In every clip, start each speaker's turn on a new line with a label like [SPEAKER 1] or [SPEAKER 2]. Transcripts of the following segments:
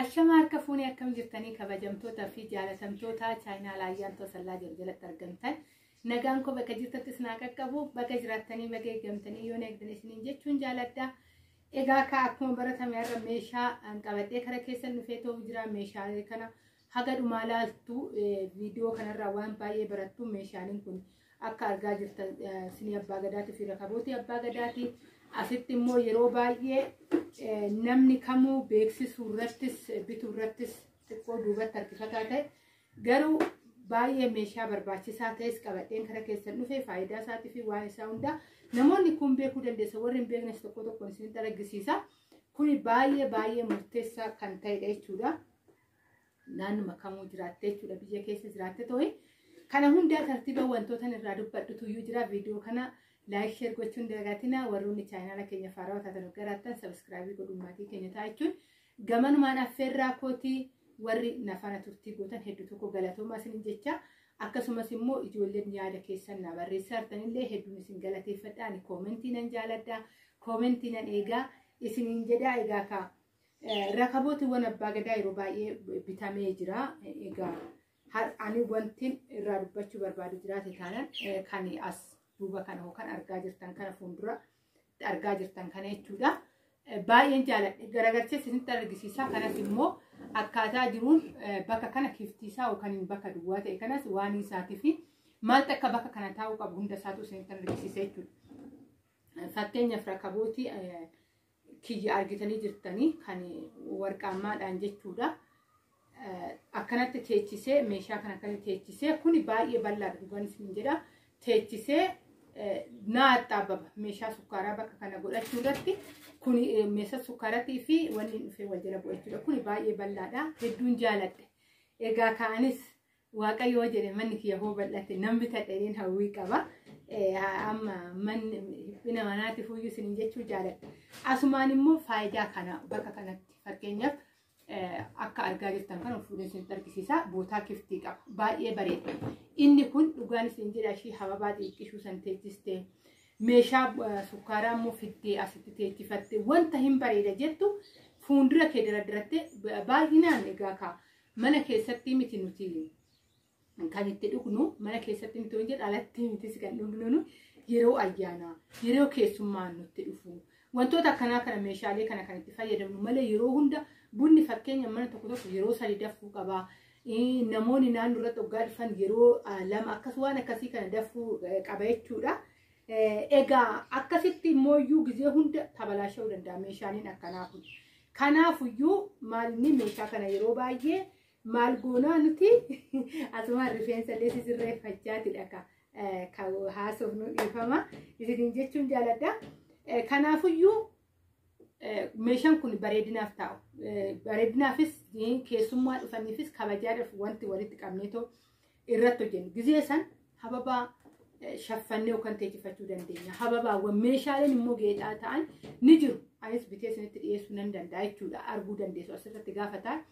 [SPEAKER 1] Ashama harka fuunee akkam jirtanii kabajamtoota fi jaalatamtoota chaayinaa Ayyaantuu Asallaa jiru jalatti argamtan. Nagaan koo bakka jirtatti isin haa qaqqabu, bakka jiraattanii bakka eeggamtanii yoo eegdan isiniin jechuun jaaladha. Egaa akka akkuma baratame har'a meeshaa qabadhee kara keessan dhufee ta'uu jira. Meeshaalee kana haga dhumaa laaltu viidiyoo kanarraa waan baay'ee barattu. Meeshaaleen kun akka argaa jirtan sinii abbaa gadaatii fi rakabootii abbaa gadaati. Asitti immoo yeroo baay'ee namni kamuu beeksisuu irrattis bituu irrattis xiqqoo duubatti harkifataa ta'e, garuu baay'ee meeshaa barbaachisaa ta'es qabadheen kara keessan dhufe. Faayidaa isaatii fi waan isaa hundaa namoonni kun beekuu dandeessa, warri hin beeknes tokko tokkoon isinitti argisiisa. Kuni baay'ee baay'ee murteessaa kan ta'edha jechuudha. Naannuma kamuu jiraatte jechuudha, biyya keessa jiraatte ta'e. Kana hundaa tartiiba wantoota irraa dubbadhutu iyyuu jira. Viidiyoo kana like, share gochuun dagatina. Warroonni chaayinaala keenya faarawaa taatan garaattan subscribe godhuun maatii keenya ta'a jechuun gamanumaan affeerraa kootii. Warri nafana turtii gootan hedduu tokko galatoomaa isinin jecha. Akkasumas immoo ijoolleen yaada keessan na barreessaa jirtanillee hedduun isin galateeffadha. Ani koomentii nan jaaladha, koomentii nan eegaa isiniin jedhaa. Egaa ka rakabootiiwwan abbaa gadaa yeroo baay'ee bitamee jira. Egaa ani wanti irraa dubbachuu barbaadu jiraate taanaan kan as duuba kana yookaan argaa jirtan kana, fuuldura argaa jirtan kana jechuudha. Baay'een jaaladhe, garagalchee isinitti argisiisa. Kanas immoo akkaataa jiruun bakka kana kiftiisaa yookaan bakka duwwaa ta'e kanas waan isaatii fi maaltu akka bakka kana taa'uu qabu hunda isaatu isinitti argisiisa jechuudha. Fakkeenyaaf rakabootii kiyya argitanii jirtanii kan warqaammaadhaan jechuudha. Akkanatti teechisee, meeshaa kana akkanatti teechisee, kuni baay'ee bal'aadha, dhugaan isin jedha. Teechisee naa axxaababa meeshaa sukkaaraa bakka kana godhachuu irratti, kuni meeshaa sukkaaraatii fi wanni dhufee wal jala bu'a jechuudha. Kuni baay'ee bal'aadha. Hedduun jaaladhe. Egaa ka'anis Waaqayyo jedhe manni kiyya hoo bal'ate nan bitadha hawwii qaba. Amma manni dhiphina manaatiif iyyuu isiniin jechuu jaaladha. Asumaan immoo faayidaa kana bakka kanatti fakkeenyaaf akka argaa jirtan kana fuudhee isinitti argisiisa. Bootaa kiftii qaba. Baay'ee bareeda. Inni kun dhugaan isin jedha, ishii hababaa xixiqqishuu san teechistee, meeshaa sukkaaraa immoo fiddee asitti teechifatte, wanta hin bareeda jettu fuuldura kee diraddirattee baay'inaan. Egaa kaa mana keessatti miti nuti kan itti dhugnu, mana keessatti miti jedhu, alatti mitis kan dhugnu, yeroo ayyaanaa, yeroo keessummaan nutti dhufu, wantoota akkanaa kana meeshaalee kana kan itti fayyadamnu malee yeroo hunda bunni fakkeenya mana tokko tokko yeroo sadi dafuu qaba. Namoonni naannoo irratti hoggaa dhufan yeroo lama akkas waan akkasii kana dafuu qaba jechuudha. Egaa akkasitti immoo iyyuu gizee hunda tabalaasha'uu danda'a meeshaaleen akkanaa kun. Kanaafuyyuu maalinni meeshaa kana yeroo baay'ee maal goonaa nuti asumaan rifeensa illee sirreeffachaatidha ka haasofnu, dhiifama isiniin jechuun jaaladha. Kanaafuyyuu meeshaan kun bareedinaaf taa'u. Bareedinaafis, keessummaa dhufaniifis, kabajaadhaaf wanti walitti qabneetoo irratti hojjennu. Gizee san hababaa shaffannee yookaan teechifachuu dandeenya. Hababaawwan meeshaaleen immoo geexaa ta'an ni jiru. Anis bitee isinitti dhiyeessuu nan danda'a jechuudha. Arguu dandeessu asirratti gaafa ta'an.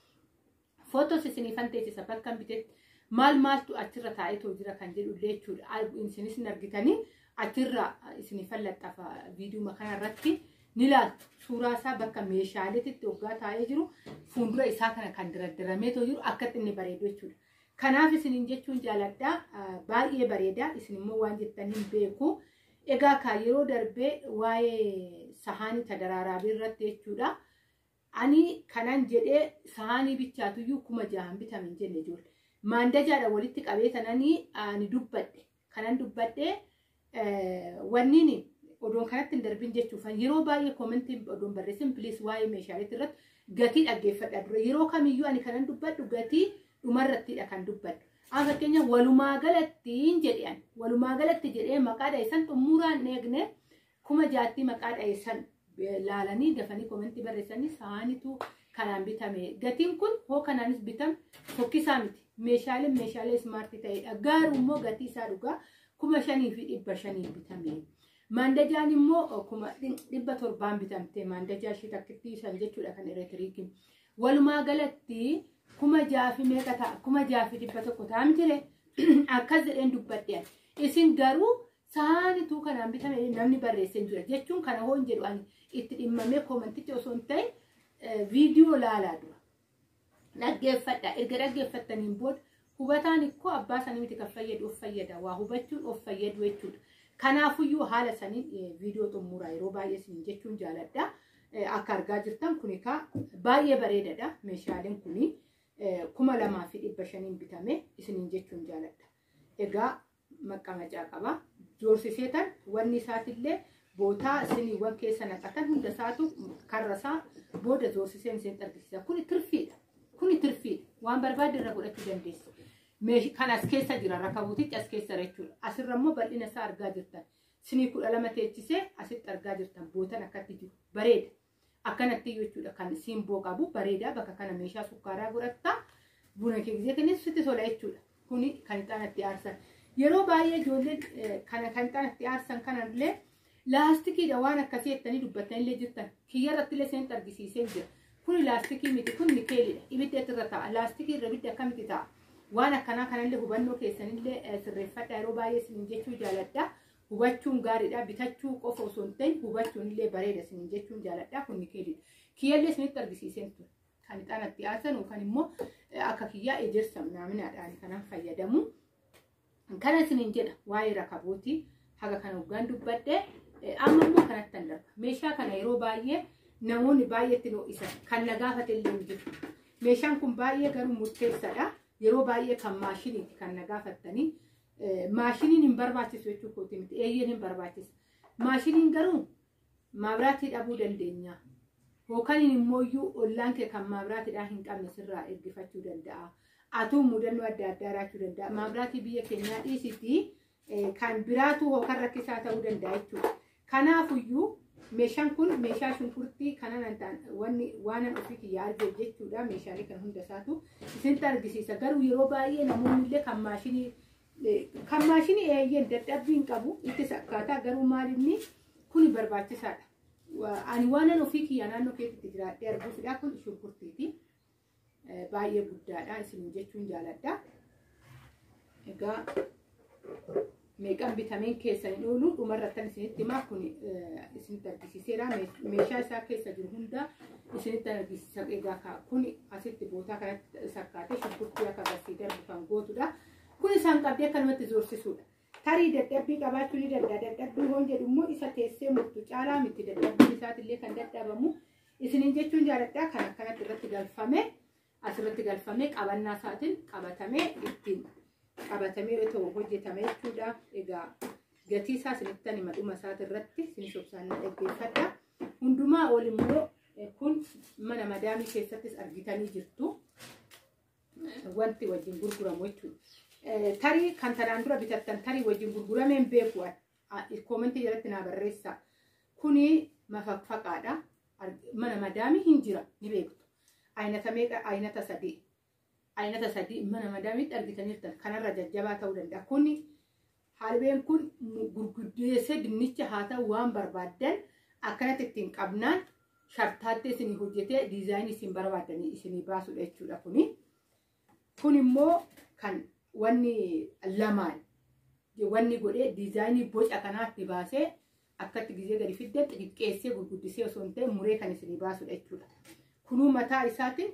[SPEAKER 1] Footos isiniifan teessisa, bakka bitetti maal maaltu achirra taa'eetoo jira kan jedhullee jechuudha. Isinis hin argitanii, achirra isiniifan laxxafa, viidiyoo kanarratti ni laaltu. Suuraa isaa bakka meeshaaleetitti hoggaa taa'ee jiru, fuuldura isaa kana kan diraddirameetoo jiru akkatti inni bareedu jechuudha. Kanaaf isiniin jechuun jaaladha. Baay'ee bareeda. Isin immoo waan jettan hin beeku. Egaa kaa yeroo darbee waa'ee sahaanii tadaraaraa irratti jechuudha. Ani kanan jedhee sahaanii bichaatuyyuu 6,000 bitame hin jenne ijoollee. Maandajaadha walitti qabee tananii ani dubbadhe. Kanan dubbadhe wanniin odoon kanatti hin darbin jechuufan, yeroo baay'ee koomentii odoon barreessin, please, waa'ee meeshaaleetti irratti gatii dhaggeeffadha dura. Yeroo kamiyyuu ani kanan dubbadhu gatii dhumarrattidha kan dubbadhu. Amma fakkeenya walumaa galattiin jedhe, ani walumaa galatti jedhee maqaa dha'isan xumuraan eegne, 6,000tti maqaa dha'isan laalanii dafanii koomentii barreessanii saanitu kanaan bitame. Gatiin kun hoo kanaanis bitame fokkisaa miti. Meeshaaleen meeshaalee smart ta'edha. Garuu immoo gatii isaa dhugaa 5,500 bitame. Maandajaan immoo 700,000 bitamte, maandajaa ishee takkittii san jechuudha kan elektiriikii. Walumaa galatti 6,000 fi meeqa ta'a? 6,100 ta'a mitire? Akkas jedheen dubbadhe. Isin garuu saanituu kanaan bitame namni barreessee jira jechuun kana hoo hin jedhu, ani itti dhimmamee koomentichi osoo hin ta'in viidiyoo laalaa dura. Dhaggeeffadha. Erga dhaggeeffattaniin booda hubataan ikkoo abbaa sanii miti kan fayyadu of fayyada. Waa hubachuun of fayyadu jechuudha. Kanaafuyyuu haala saniin viidiyoo xumuraa yeroo baay'ee isiniin jechuun jaaladha. Akka argaa jirtan kun egaa baay'ee bareedadha. Meeshaaleen kuni 2500 bitame isiniin jechuun jaaladha. Egaa maqqamacaa qaba. Joorsisee tan wanni isaatillee bootaa siniiwwan keessa naqatan hunda isaatu karrasaa booda joorsiseen isin argisiisa. Kuni tirfiidha. Kuni tirfiidha. Waan barbaadde irra godhachuu dandeessu. Kan as keessa jira rakabuutichi as keessa jechuudha. Asirra immoo bal'ina isaa argaa jirtan. Sinii 12 teechisee asitti argaa jirtan bootan akkatti jiru. Bareeda. Akkanatti jechuudha kan simboo qabu bareeda. Bakka kana meeshaa sukkaaraa godhatta. Buna kee gisee kennis sitti tola jechuudha. Kuni kan ixaanatti aarsan. Yeroo baay'ee ijoolleen kana kan ixaanatti aarsan kanallee laastikiidha waan akkasii jettanii dubbattanillee jirtan. Kiyya irrattillee isinitti argisiisee jira. Kuni laastikii miti, kun nikeelidha. Ibidda irra ta'a. Laastikii irra ibidda akkamitti ta'a? Waan akkanaa kanallee hubannoo keessanillee sirreeffadha. Yeroo baay'ee isiniin jechuu jaaladha. Hubachuun gaariidha. Bitachuu qofa osoo hin ta'in hubachuun illee bareeda isiniin jechuun jaaladha. Kun nikeelidha. Kiyyallee isinitti argisiiseen ture. Kan ixaanatti aarsan yookaan immoo akka kiyyaa ejersa naaminaadhaan kanan fayyadamu. Kana isiniin jedha waa'ee rakabootii haga kana hoggaan dubbadhe. Amma immoo kanatti darba. Meeshaa kana yeroo baay'ee namoonni baay'eetti ho'isan kan na gaafate illee hin jiru. Meeshaan kun baay'ee garuu murteessaadha. Yeroo baay'ee kan maashiniiti kan na gaafattanii. Maashiniin hin barbaachisu jechuu kooti miti. Eeyyeen hin barbaachisa. Maashiniin garuu maabiraatii dhabuu dandeenya. Yookaan immoo iyyuu ollaan kee kan maabiraatiidhaa hin qabne sirraa ergifachuu danda'a. Atuu mudannoo adda addaa raachuu danda'a. Maabiraatii biyya keenyaa dhiisitii kan biraatu yookaan rakkisaa ta'uu danda'a jechuudha. Kanaafuyyuu meeshaan kun meeshaa shunkurtii kanan ta'an wanni waanan ofii kiyyaa arge jechuudha. Meeshaalee kan hunda isaatu isinitti argisiisa. Garuu yeroo baay'ee namoonni illee kan maashinii eeyyeen dadhabbii hin qabu itti akkaataa garuu maalinni kuni barbaachisaadha. Ani waanan ofii kiyyaa naannoo keessatti jiraadhee arguufidha. Kun shunkurtiiti. Baay'ee guddaadha isiniin jechuun jaaladha. Egaa meeqan bitameen keessan hin oolu dhumarrattan isinitti himaa. Kun isinitti argisiiseera. Meeshaa isaa keessa jiru hunda isinitti argisiisa. Egaa kun asitti bootaa kanatti sakkaatee shunkurtii akka agarsiisee darbu kan gootudha. Kun isaan qabdee akkanumatti zoorsisuudha. Tarii dadhabbii qabaachuu ni danda'a. Dadhabbii hoon jedhu immoo isa teessee murtu caalaa miti. Dadhabbiin isaatillee kan dadhabamu isiniin jechuun jaaladha. Kan akkanatti irratti galfame asirratti galfamee qabannaa isaatiin qabatamee ittiin qabatamee otoo hojjetame jechuudha. Egaa gatii isaa isinittan hima dhuma isaati irratti isin sobsaan na dhaggeeffadha. Hundumaa ol immoo kun mana madaamii keessattis argitanii jirtu. Wanti wajjin gurguramu jechuudha. Tarii kan tanaan dura bitattan tarii wajjin gurgurameen beeku koomentii jalatti naa barreessa. Kuni mafaqfaqaadha. Mana madaamii hin jira ni beektu. Aynata meeqa? Aynata sadii. Aynata sadii mana madaamiitti argitaniirtan kanarra jajjabaa ta'uu danda'a. Kuni harbeen kun gurguddeessee dinnicha haa ta'u waan barbaaddan akkanatti ittiin qabnaan shartaattee isinii hojjetee diizaayinii isin barbaaddanii isinii baasudha jechuudha kuni. Kun immoo kan wanni lamaan wanni godhee diizaayinii boca kanaatti baasee akkatti gizee gadi fiddee xixiqqeessee gurguddisee osoo hin ta'in muree kan isinii baasudha jechuudha. Kunuu mataa isaatiin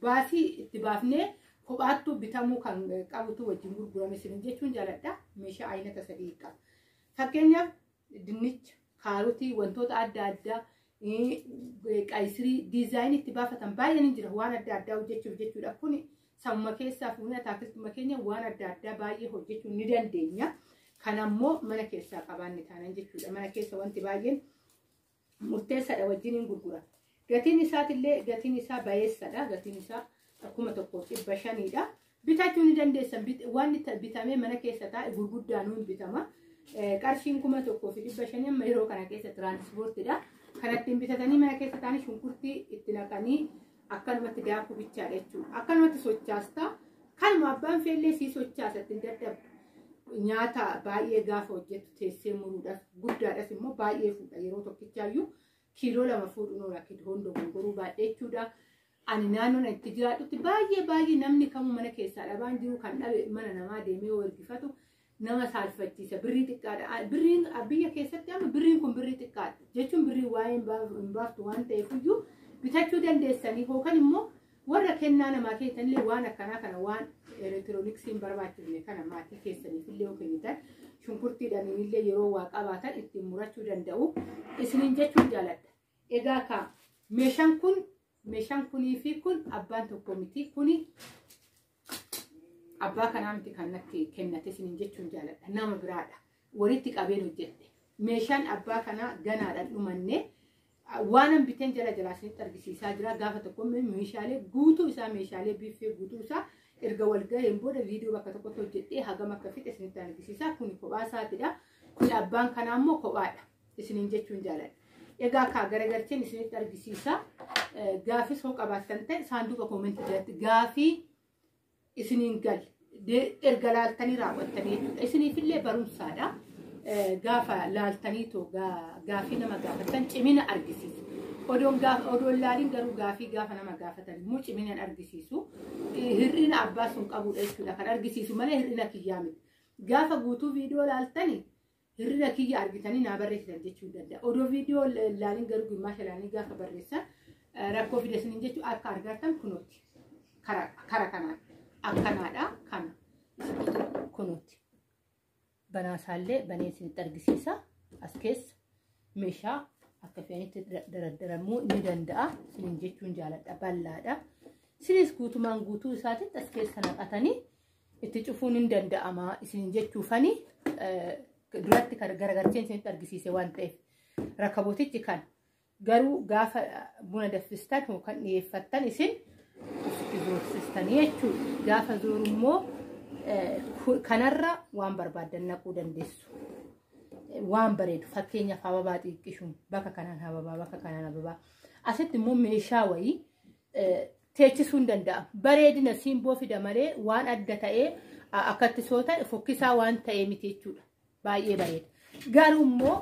[SPEAKER 1] baasii itti baafnee kophaattuu bitamuu kan qabutu wajjin gurgurame isin jechuun jaaladha. Meeshaa aynata sadii qaba. Fakkeenyaaf dinnicha, kaarotii, wantoota adda addaa, qayisirii diizaayinii itti baafatan baay'een hin jira waan adda addaa hojjechuuf jechuudha. Kuni sammuma keessaa fuunee ataakiltuma keenya waan adda addaa baay'ee hojjechuu ni dandeenya. Kanammoo mana keessaa qabaanne taanan jechuudha. Mana keessa wanti baay'een murteessaadha wajjin hin gurgurama. Gatiin isaatillee gatiin isaa bayeessadha. Gatiin isaa 1500dha. Bitachuu ni dandeessan. Waan bitamee mana keessa taa'e gurguddaanuu hin bitama. Qarshiin 1500 amma yeroo kana keessa tiraanspoortiidha. Kanattiin bitatanii mana keessa taa'anii shunkurtii itti naqanii akkanumatti daakuu bichaadha jechuudha. Akkanumatti sochaasta. Kanuma abbaan feellee sii sochaasa ittiin dadhabdu. Nyaata baay'ee gaafa hojjettu teessee muruudhaaf guddaadhas immoo baay'ee fuudha yeroo tokkichaayyuu kiiloo 2 fuudhuun oola hondoo gongoruu baay'ee jechuudha. Ani naannoon itti jiraadhutti baay'ee baay'ee namni kamuu mana keessaa dhabaan jiru kan dhabe mana namaa deemee yoo ergifatu nama saalfachiisa. Birrii xiqqaadha. Birriin biyya keessatti amma birriin kun birrii xiqqaadha jechuun birrii waa'ee hin baaftu waan ta'eef iyyuu bitachuu dandeessanii yookaan immoo warra kennaa namaa keessanillee waan akkanaa kana waan elektirooniksiin barbaachifne kana maatii keessaniif illee yoo kennitan shunkurtiidhaan illee yeroo waa qabaatan ittiin murachuu danda'u isiniin jechuun jaaladha. Egaa ka meeshaan kun meeshaan kunii fi kun abbaan tokko miti kuni abbaa kanaa miti kan natti kennate isiniin jechuun jaaladha. Nama biraadha. Walitti qabeen hojjedhe. Meeshaan abbaa kanaa ganaadhaan dhumanne waan biteen jala jalaa isinitti argisiisaa jira. Gaafa tokko meeshaalee guutuu isaa meeshaalee biiffee guutuu isaa erga wal gaheen booda viidiyoo bakka tokkotti hojjedhee hagam akka fixe isinitti argisiisa. Kun kophaa isaatidha. Kun abbaan kanaa immoo kophaadha. Isiniin jechuun jaaladha. Egaa kaa garagalcheen isinitti argisiisa. Gaafis hoo qabaattan ta'e saanduqa koomentii jalatti gaafii isiniin galle erga laaltanii raawwattanii jechuudha. Isiniifillee barumsaadha. Gaafa laaltaniitoo gaafii nama gaafattan cimina argisiisa. Odoon laaliin garuu gaafii gaafa nama gaafatan immoo cimina argisiisu. Hir'ina abbaa sun qabudha jechuudha. Kan argisiisu malee hir'ina kiyyaa miti. Gaafa guutuu viidiyoo laaltanii hir'ina kiyya argitanii naa barreessitan jechuu danda'a. Odoo viidiyoo laaliin garuu gimmaasha laalanii gaafa barreessan rakkoo fidesaniin jechuu akka argattan kunuuti. Kara kanaan akkanaadha kana kunuuti. Banaasaallee banee isinitti argisiisa. As keessa meeshaa akka fe'anitti daradaramuu ni danda'a. Isiniin jechuun jaaladha. Bal'aadha. Isinis guutumaan guutuu isaatitti as keessa naqatanii itti cufuun hin danda'ama. Isiniin jechuufani duratti garagalcheen isinitti argisiise waan ta'eef rakabootichi kan garuu gaafa buna danfistan yookaan dhiyeeffattan isin ofitti zoorsistanii jechuudha. Gaafa zooru immoo kanarra waan barbaaddan naquu dandeessu. Waan bareedu fakkeenyaaf hababaa xiqqishuun bakka kanaan hababaa bakka kanaan hababaa asitti immoo meeshaa wayii teechisuu hin danda'amu. Bareedina simboo fida malee waan adda ta'ee akkatti soo ta'e fokkisaa waan ta'ee miti jechuudha. Baay'ee bareeda. Garuu immoo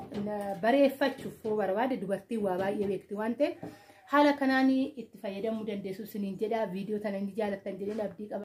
[SPEAKER 1] bareeffachuuf yoo barbaade dubartiin waa baay'ee beekti waan ta'eef haala kanaan itti fayyadamuu dandeessu isiniin jedha. Viidiyoo tana ni jaalattan jedheen abdii qaba.